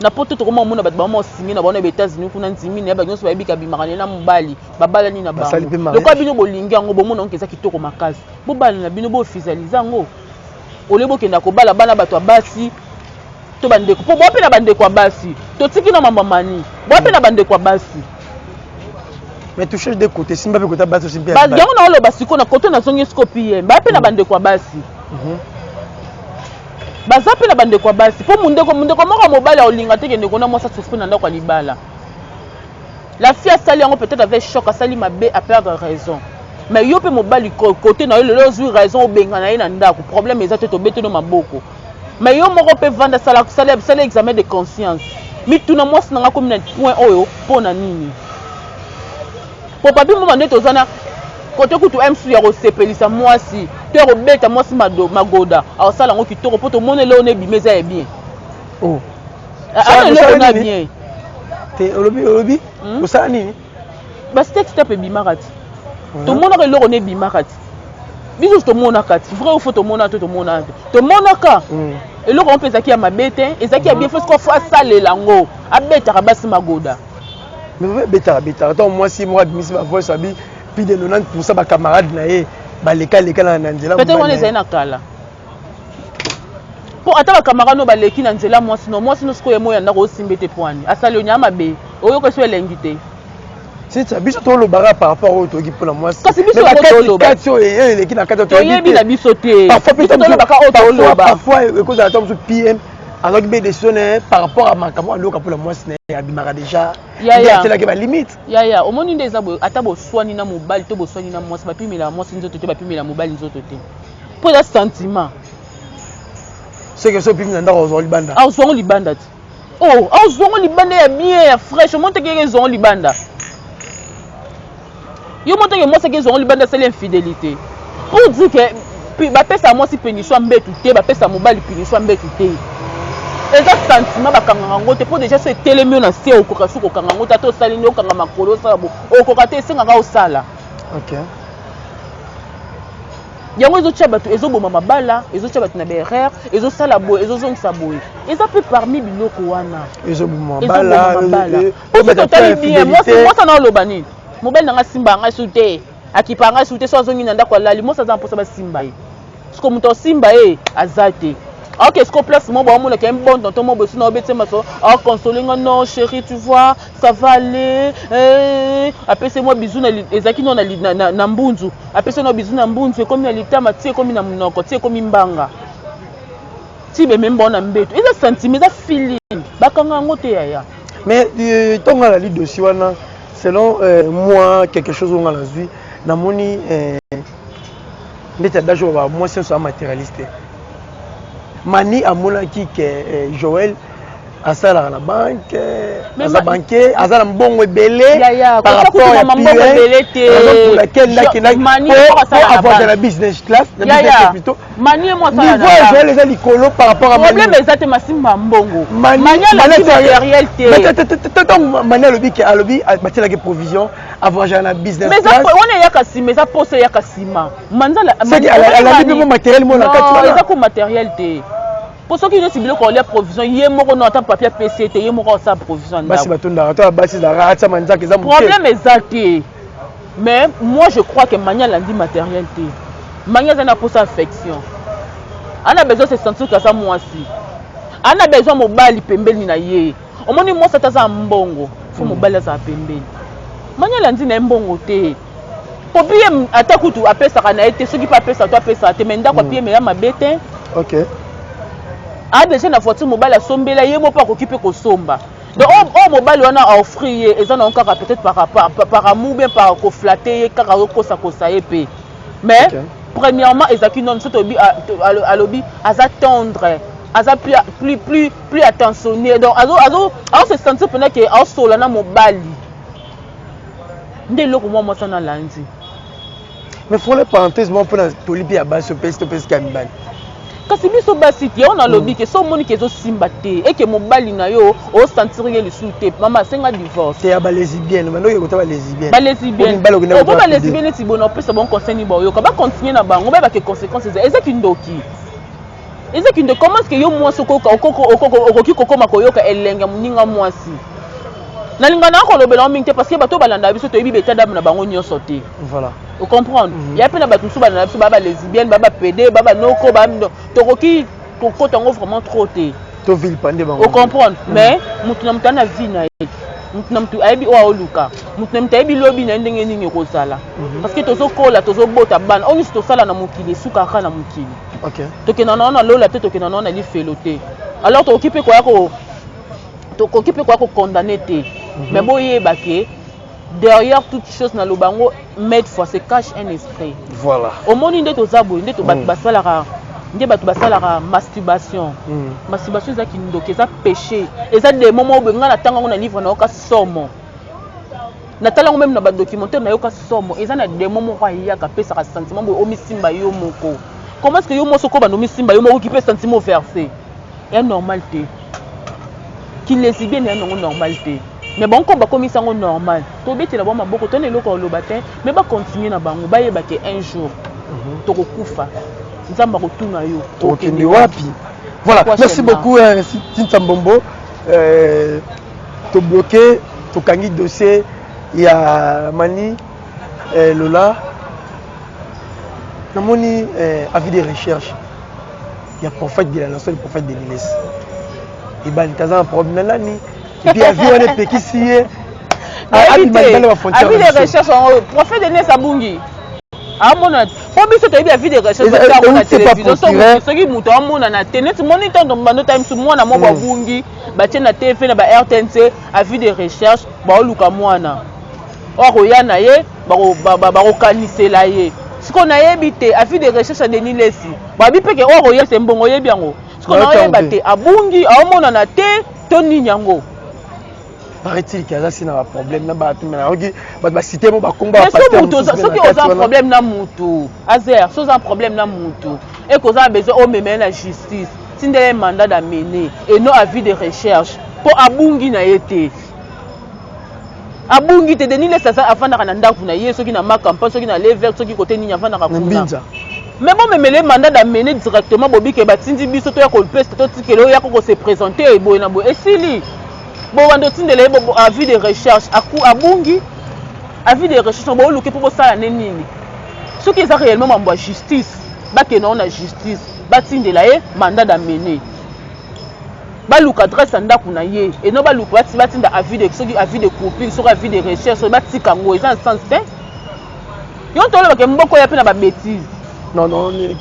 Na poto tokoma omona bato bama osinge na bango na baÉtats-Unis kuna, ndimi na ye, bato nyonso bayebi kabimaka na ye na mobali, babalani na Basali bango. mpe mariage. Lokola bino bolingi yango, bomona yango eza kitoko makasi, bobala na bino, boofficialiser yango, olie bokenda kobala bana bato ya basi to bandeko, mpo boa mpe na bandeko ya basi. Totiki na mambo ya mani, boa mpe na bandeko ya basi. Mais touche de côté, simba mpe kota basi osi mpe ya mibali. Yango na oloba sikoyo na kote, nazongi sikoyo pm, baya mpe na bandeko ya basi. Baza mpe na bandeko ya basi, mpo mondeko moko ya mobali aolinga te kende kona mwasi asouffrir na ndako ya libala. La fille asali yango peut-être avec choc, asali mabe, aperdre raison. Mais yo mpe mobali, côté na yo, lelo ozwi raison obengana ye na ndako, problème eza te, tobetelo maboko. Mais yo moko mpe vanda, sala, sala, sala examen de conscience, mituna: mwasi na nga komi na point oyo mpo na nini? Po papi mboma nde toza na kote kutu msu ya kosepelisa mwasi to ya kobeta mwasi magoda, akosala yango kitoko, mpo tomoni eloko na ebima eza ya bien. Oh. Ana eloko na nini? bien. Te, olobi osala nini? Basextape ebimaka ti tomonaka eloko na ebimaka ti biso tomonaka ti, vrai ou faux, tomona to tomona te, tomonaka eloko yango mpe ezalaki ya mabe te, ezalaki ya bien. Fo sikoyo fo asalela yango, abetaka basi magoda. Mais betaka betaka, ntango mwasi moko abimisi bavoice, abi plus de 90 % bacamarade na ye balekaleka na nzela. Peut-être mobali wana na ye. Ezali na kala, mpo ata bacamarade no baleki na nzela, mwasi no, mwasi no sikoyo ye moya ndako osimba ete pwani asali yo nyama mabe, oyoka so elengi te. Cynthia, biso tolobaka par rapport oyo toyoki mpona mwasi. Kasi biso Mais yango bakati toloba. kati oyo eleki na kati oyo toyebi Toyebi te. na biso te. Parfois mpe Biso tolobaka oyo toloba. Parfois ekozala ta mosusu PM azwaki mpe décision na ye par rapport à makambo aloka mpona mwasi na ye abimaka déjà, Ya, nde ya. atielaki balimite. Yaya, omoni nde eza boye: ata boswani na mobali to boswani na mwasi, bapimela mwasi nzoto te, bapimela mobali nzoto te, mpo eza sentiment. Soki so opimi na ndako, ozwa libanda. Azwango libanda te. Oh, azwango libanda ya bien, ya fraîche. Omoni teke ezwango libanda, yo mo teke mwasi ake ezwango libanda, asali infidélité. Pour dire que bapesa mwasi punition ya mbetu te, bapesa mobali punition ya mbetu te. Eza sentiment, bakangaka yango te, mpo déjà so etelemi yo na se, okoka soki okanga yango te. Ata osali nde okanga makolo, osala bo, okoka te, esengaka osala. Yango ezotia bato, ezoboma mabala, ezotia bato na baerreur, ezosala boye, ezozongisa boye, eza mpe parmi biloko wana. Ezoboma Ezoboma mabala. mabala. Soki totali bien, mwasi, mwasi ana oloba nini? Mobali na nga asimba ngai su te, akipa ngai su te, so azongi na ndako alali. Mwasi aza na mposa basimba ye, siko moto asimba ye aza te. Ok, siko place mo baomonaka ye bon tonton mo boye, so na obeti maso, aconsole nga: "Non chéri, tu vois, ça va aller." Eh, apesi mwa bizu na ezalaki no na mbunzu, apesi no bizu na mbunzu, ekomi na litama ti ekomi na monoko ti ekomi mbanga ti bememi bao na mbeto. Eza sentiment, eza feeling, bakanga yango te, yaya. Mais ntongo alali dossier wana, selon moi, quelque chose oyo nga nazwi, namoni ndeti adage oyo mwasi nyonso amatérialiste. Mani amonaki ke Joël asalaka na banque, aza banquier, aza na mbongo ebele. Par rapport ya mbongo ebele te. Avoyage na business class, na business plutôt. Mani mo niveau ya Joël eza likolo par rapport à Problème eza te, masimba mbongo, Mani alaki matériel te. Ntango Mani alobi ke alobi batielaki provision, avoyage na business class. Wana eyaka nsima, eza poso eyaka nsima. Alandi mpe mo matériel mo na kati wana. Eza ko matériel te, po soki nyonso biloko olia provision ye moko no, ata papier apesi ete ye moko asala provision. Basi batondaka to basi ezalaka atia manzaka eza. Problème eza te, mais moi je crois que Mani alandi matériel te. Mani aza na posa affection, ana besoin se sentir que aza mwasi, ana besoin mobali pembeni na ye. Omoni, mwasi ata aza mbongo, fo mobali azala pembeni. Mani alandi na ye mbongo te, po ye ata kutu apesaka na ye te, soki mpe apesaka to apesaka te, mais ndako apie ya mabe te. Aa déjà na voiture, mobali asombela ye mo, mpo akoki mpe kosomba. Donc oyo mobali wana aoffrir ye eza nango kaka peut-être par amour, bien par koflatter ye, kaka azokosakosa ye mpe. Mais premièrement ezalaki nono so toyebi, alobi aza tendre, aza plus attentionné, donc azo se sentir mpena ke aosola na mobali nde eloko mwa mwasi wana alandi. Mais fongola parenthèse moko mpona toli mpe ya basi, opesi to opesi ya mibali. Kasi biso basi te, yango nalobi ke so omoni ke ezosimba te, eke mobali na yo osentir ye lisusu te, mama asenga divorce. Te ya balesbienne, bandoki ekota balesbienne. Balesbienne obo, balesbienne neti boye, na opesa bango conseil nini? Baoyoka, bacontinue na bango, bayebake conséquence eza kindoki, eza kindoki. Comment est-ce que yo mwasi okoki kokoma koyoka elenge ya moninga mwasi? Nalinga na kolobela yango mingi te, parce que bato balandaka biso, toyebi baétat d'âme na bango nyonso te. Voilà. Ocomprendre? Ya mpe na bato mosusu balanda biso, baa balesbienne, baa bapédé, baa banoko, tokoki kokota yango vraiment trop te. Tovilipender bango. Ocomprendre? Mais motu na motu aza na vie na ye, motu na motu ayebi oyo aoluka, motu na motu ayebi lobi na ye ndenge nini ekozala, parce que tozokola, tozobota bana. Oyo nyonso tosala na mokili esukaka na mokili. Tokenda nao na lola te, tokenda nao na lifelo te. Alors tokoki mpe koya kocondamner te, mais boyeba ke derrière toute chose, naloba yango maintes fois, se cache un esprit. Omoni nde toza boye, nde bato basalaka, nde bato basalaka masturbation. Masturbation eza kindoki, eza péché, eza démon moko boye. Ngai natanga yango na livre, nayoka somo. Natala yango même na badocumentaire, nayoka somo. Eza na démon moko ayaka, apesaka sentiment boye, omisimba yo moko. Comment est ce que yo mwasi okobanda omisimba yo moko, oki mpe sentiment overse ya normal te? Kilesbienne ya nango normal te, mais bango ko bakomisa yango normal. Tobetela bango maboko to na eloko ya koloba te, mais bacontinue na bango, bayeba ke un jour tokokufa, Nzambe akotuna yo. Tokende wapi? Voilà, merci beaucoup Tinta Mbombo. Tobloqué, tokangi dossier ya Mani Lola. Namoni avis de recherche ya prophète de la nation, le prophète Denis Lessie. Ebani taza na problème na nani? Et puis avis wana epekisi ye avis de recherche yango, prophète Denis abungi, amona mpo biso toyebi avis de recherche na télévision. Soki moto amonana te, neti moni ntango bando ta misu, mwana moko abungi, batie na TV na ba RTNC avis de recherche, baoluka mwana oyo akoya na ye, bakokanisela ye. Sikoyo nayebi te avis de recherche ya Denis Lessie, babi peke oyo akoya se mbongo, oyebi yango. Sikoyo naoyeba te, abungi, aomonana te to nini yango. Paraît-il ke aza si na baproblème na bato, me nayoki bato basite mo bakomba. Soki oza problème na mutu, azer, soki oza problème na mutu, eke oza na besoin omema ye na justice, tindela ye mandat d'amener et non avis de recherche, mpo abungi na ye te, abungi te. Denis Lessie aza, afandaka na ndako na ye, soki na Makampa, soki na Lever, soki kote nini, afandaka kuna. Mais bomemele mandat d'amener directement, bobike batindi biso toya kopesa, totikele oyo yaka kose présenter boye na boye, esili. Bobanda otindela ye avis de recherche, abungi, avis de recherche booluki mpo bosala nde nini? Soki eza réellement mambo ya justice, bakende yango na justice, batindela ye mandat d'amener, baluka adresse ya ndako na ye, eno baluka, batinda avis de, soki avis de coupure, soki avis de recherche, soki batika yango, eza na sens te. Yo tolobaka mboko ya mpe na babêtise. Non, non. Eza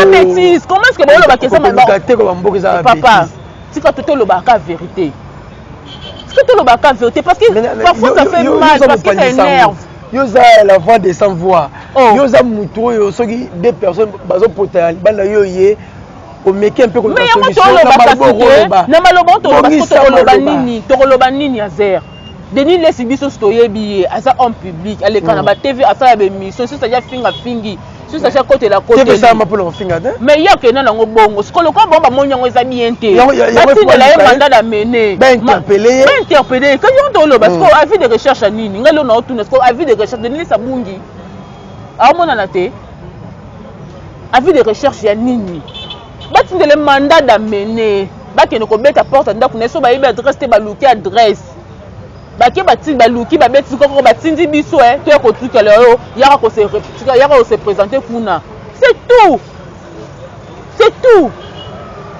bêtise. Comment est ce que bolobaka eza te ko bamboka eza? Papa, tika to tolobaka vérité, tika tolobaka vérité, parce que parfois ça fait mal, parce que ça énerve. Yo oza la voix de sans voix. Yo oza motu oyo soki deux personnes bazopota ya libanda, yo ye omeki mpe. Mais yango toloba kasi te na maloba oyo toloba. Tokoloba nini? Tokoloba nini? Azer Denis Lessie, biso nyonso toyebi ye, aza homme public, aleka na batv, asala baémission, soki aja finga fingi, soki aja kotela koteli mpona kofinga te. Mais ye akenda nango bongo. Sikoyo lokola bango bamoni yango eza bien te, batindela ye mandat d'amener. Bainterpeller ye. Bainterpeller ye. Kasi yango toloba, sikoyo avis de recherche ya nini? Ngai lelo naotuna, sikoyo avis de recherche, Denis Lessie abungi, aomonana te, avis de recherche ya nini? Batindele mandat d'amener, bakende kobeta porte ya ndako na ye. So bayebi adresse te, baluki adresse, bake, batindi, baluki, babeti koko, batindi biso e toya kotikala oyo, yaka kose présenter kuna. C'est tout, c'est tout.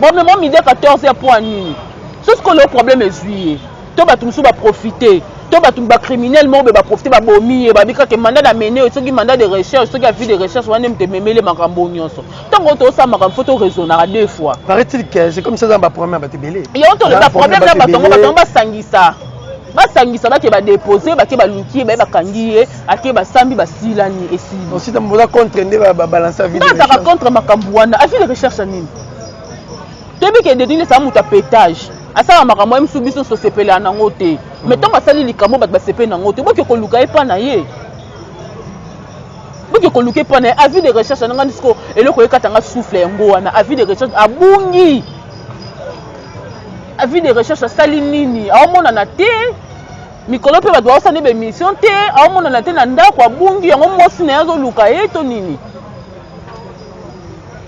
Bomema midi 14 ya po ya nini? So sikoyo problème ezwi ye, to bato mosusu baprofite, to bato bacriminel moko boye baprofite, babomi ye, babi kaka mandat d'amener oyo, soki mandat de recherche, soki avis de recherche wana moto ememeli makambo nyonso. Ntango oyo tozosala makambo, faut toraisonnaka deux fois. Paraît-il que c'est comme ça, eza baproblème ya bato ebele. Yango toloba, baproblème na bato yango, bato yango basangisa, basangisa, bake badepose, bake baluki ye, baye bakangi ye, ake basambi, basilani, esili. Ensuite boza contre nde babalance avis? Nga azalaka contre makambo wana. Avis de recherche ya nini? Toyebi ke Denis esala moto ya pétage, asala makambo ye mosusu, biso nyonso tosepelaka nango te. Mais ntango asali likambo, bato basepeli nango te, boke koluka ye mpa na ye. Boke koluka epa na ye avis de recherche na nga siko eloko ekata nga souffle yango wana avis de recherche abungi. Avis de recherche asali nini? Aomonana te. Mikolo mpe bato baosala nde baemission te, aomonana te na ndako abungi yango mwasi na ye azoluka ye to nini?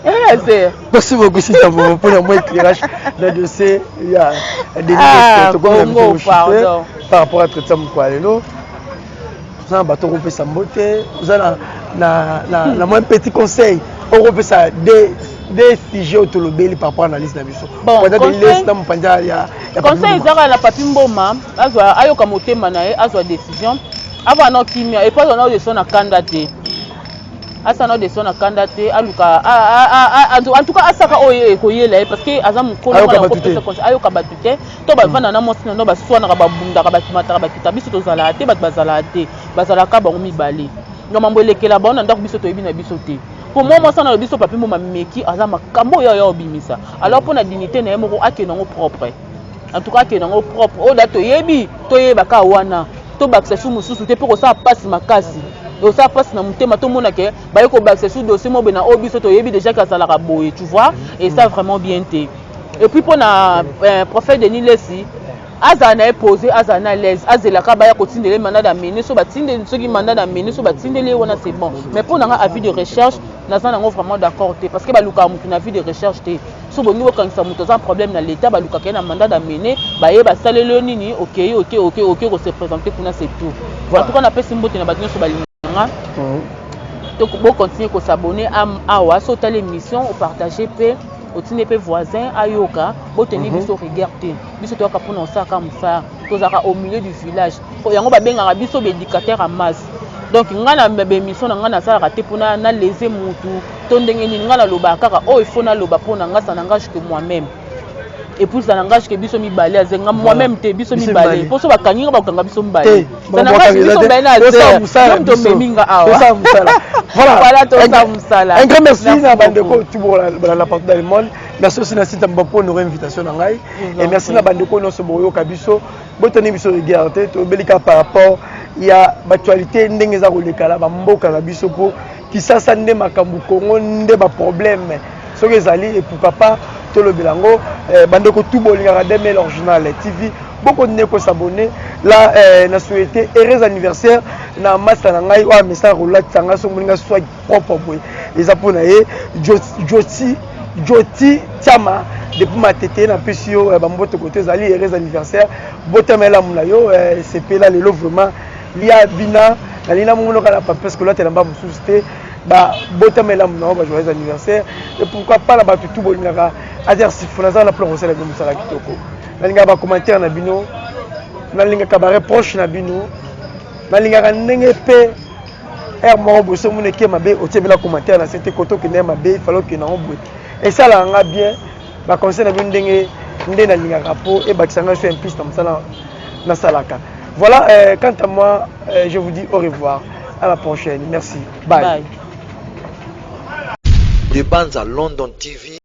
Eh, Merci beaucoup Sita Bobo pour le éclairage dans le dossier ya Denis ah, Congo, pardon. Par rapport à Tretsa Mukwalelo, oza na bato okopesa mbote, oza na, na, na, na mwa petit conseil okopesa des sujets oyo tolobeli par rapport à analyse na biso. Bon, conseil, na mopanza ya, ya conseil ezaka na Papi Mboma azwa ayoka motema na ye azwa décision avant na kimia et puis azwa na décision na kanda te. Asala nao decision na kanda te aluka en tout cas asaka oyo ekoyela ye parce que aza mokolo ayoka bato te to bavanda na mwasi na no baswanaka babundaka bakimataka bakita biso tozalaka te bato bazalaka te bazalaka bango mibale donc mambo elekela bango na ndako biso toyebi na biso te po mwa mwasi wana biso papi mboma meki aza makambo oyo oyo obimisa alors mpo na dignité na ye moko akende yango propre. En tout cas akende yango propre oyo da toyebi toyeba kaka wana tobakisa su mosusu te mpo kosala mpasi makasi osala mpasi na motema tomona ke baye kobakisa su dossier mobe na oyo biso toyebi déjà ke azalaka boye tu vois et ça vraiment bien te. Et puis mpo na prophète Denis Lessi azala na ye posé, azala na l'aise, azelaka baya kotindela ye mandat d'amener so batindeli soki mandat d'amener so batindeli ye wana c'est bon. Mais mpo na nga avis de recherche naza nango vraiment d'accord te parce que balukaka motu na avis de recherche te. So bolingi bokangisa moto aza problème na l'état, balukaka ye na mandat d'amener, baye basaleli yo nini, okei oke oke oke ko se présenter kuna c'est tout. Voilà. En tout cas napesi mbote na bato nyonso balinganga. Donc bo continuer ko s'abonner awa so otali émission opartage mpe otindi mpe voisin ayoka boteni biso rigueur te biso toyaka mpona osalaka mosala tozalaka au milieu du village yango babengaka biso baéducateur ya masse. Donc ngai na baémission na ngai nasalaka te mpona nalese mutu to ndenge nini ngai nalobaka kaka oyo il faut naloba mpona ngai ça n'engage que moi-même et puis ça n'engage que biso mibale azenga moi-même te biso mibale mpo so bakangi nga bakokanga biso mibale ça n'engage biso mibale na azer tomemi nga awa. Voilà, tosala mosala. Un grand merci na bandeko tout bolanda partout dans le monde. Merci aussi na Sita Mbapo honoré invitation na ngai et merci na bandeko nyonso boyoka biso botani biso rigueur te tobelika par rapport ya actualité ndenge eza kolekala bamboka na biso po Kisasa nde makambo Congo nde ba problème soki ezali et pourquoi pas tolobela yango. Bandeko tout bolingaka DML original TV bokontinue kosabonner la na souhaité heureux anniversaire na masta na ngai oyo amesaka kolatisa ngai soki moninga swag propre boye eza mpona ye Joti Joti Tiama depuis Matete napesi yo bambote kote ezali heureux anniversaire botama elamu na yo sepela lelo vraiment lia bina nalingi namongo kaka na papier parce que olatela mba mosusu te babotama elamu na yo ba joyeux anniversaire. Et pourquoi pas na bato tu bolingaka Azer Sifu naza na plan kosala bino mosala kitoko nalingaka bacommentaire na bino nalingaka bareproche na bino nalingaka ndenge mpe heure moko boye soki omoni eke mabe otie bela commentaire na se te kote okende ya mabe ifale okende yango boye esalaka nga bien baconseil na bino ndenge nde nalingaka mpo ebakisa ngai so implice na mosala nasalaka. Voilà, quant à moi, je vous dis au revoir. À la prochaine. Merci. Bye. Bye. De Banza London TV.